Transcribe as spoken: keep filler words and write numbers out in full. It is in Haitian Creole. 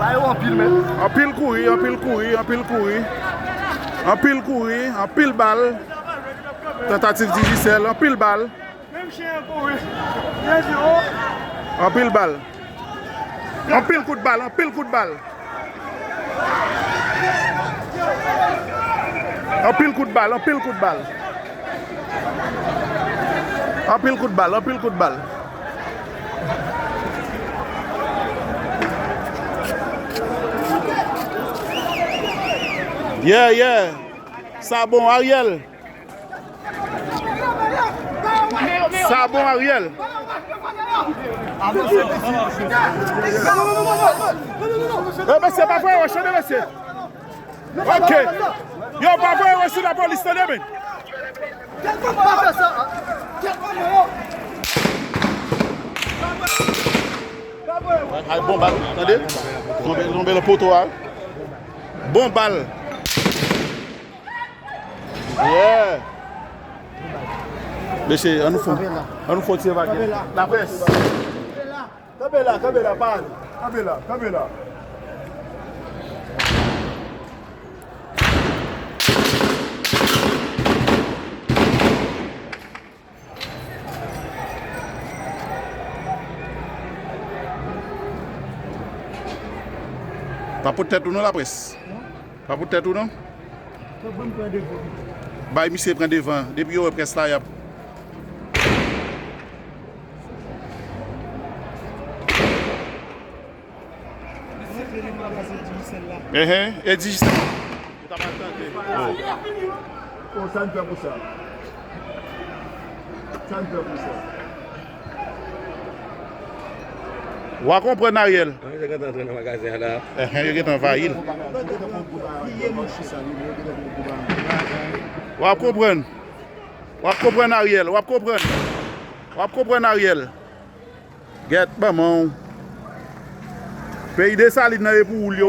Ay, yo anpil, men. Anpil kouri, anpil kouri, anpil kouri. Anpil kouri, anpil bal. Tantativ Digicel, anpil bal. Anpil bal. Anpil kout bal, anpil kout bal. Anpil kout bal, anpil kout bal. Anpil kout bal, anpil kout bal. Yeah, yeah. Sa bon, Ariel. Sa bon, Ariel. E mesye, pa voye wòch, tande mesye. Ok. Yo, pa voye wòch sou lapolis, tande, men. Ay, bon bal, tande. Tonbe, tonbe nan poto a. Bon bal. Yeah. Mesye, an nou fon. An nou fon ti evakye. Laprès. Kanpe la, kanpe la, pa ale. Kanpe la, kanpe la. Pa pot tèt ou non, laprès. Pa pot tèt ou non. Bay misye pran devan. Depi yo wè près la, y ap. Enhen, e Digicel. Ou ta pral tande. Oh, sa n fè pou sa? Sa n fè pou sa? W a konprann, Ariel. An, misye gentan antre nan magazen an la. Enhen, yo gentan anvayi l. W ap konprann. W ap konprann, Ariel. W ap konprann. W ap konprann, Ariel. Gèt, banman w. Peyi Desalin nan e pou ou l ye.